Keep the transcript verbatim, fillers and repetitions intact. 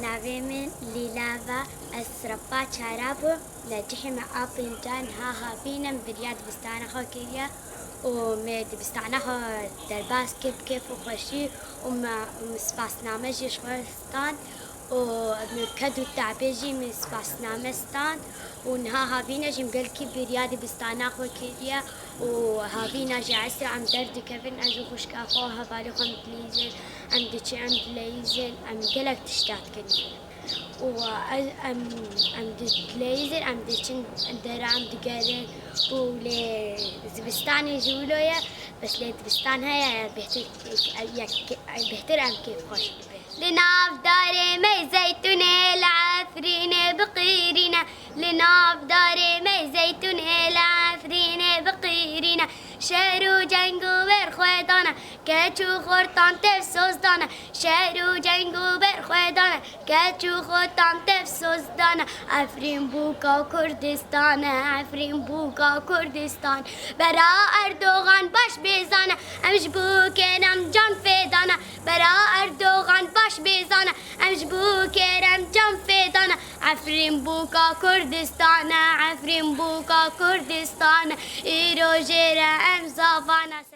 Navê min Lîla ve, ez sinifa çara bûm. Li cihê me a pêncan ha havînim, viriya dibistana xwe kiriye û me dibistana xwe derbas kir bi kêf û xweşî û me, me spasname jî ji xwe stand û me ked û tabê jî me spasname stand û niha havîne jî me gelkî viriya dibistana xwe kiriye û havîna jî esra em derdikevin, ez û xwişka xwe, hevalê xwe em dileyîzin, em diçin, em dileyîzin, em gelek tişta dikin. û ez, em, em di leyîzir, em diçin dera, em digerin û lê zivistanê jî wilo ye, bes lê dibistan heye, bêhtir, yek, bêhtir em kêfxweş bibin. Li nav darê me zeytûnê li Efrînê biqîrîne, li nav darê me zeytûnê li Efrînê biqîrîne, şer û ceng û berxwe dane, keç û xortan tev soz dane, şer û ceng û berxwe dane, keç û xortan tev soz dane. Efrîn bûka Kurdistan e, Efrîn bûka Kurdistan. Bera Erdogan baş bêzane, em ji bo kerem can fêdane. Bera Erdogan baş bêzane, em ji bo kerem can fêdane. Efrîn bûka Kurdistan e, Efrîn bûka Kurdistan e. Îro jê re em zavane.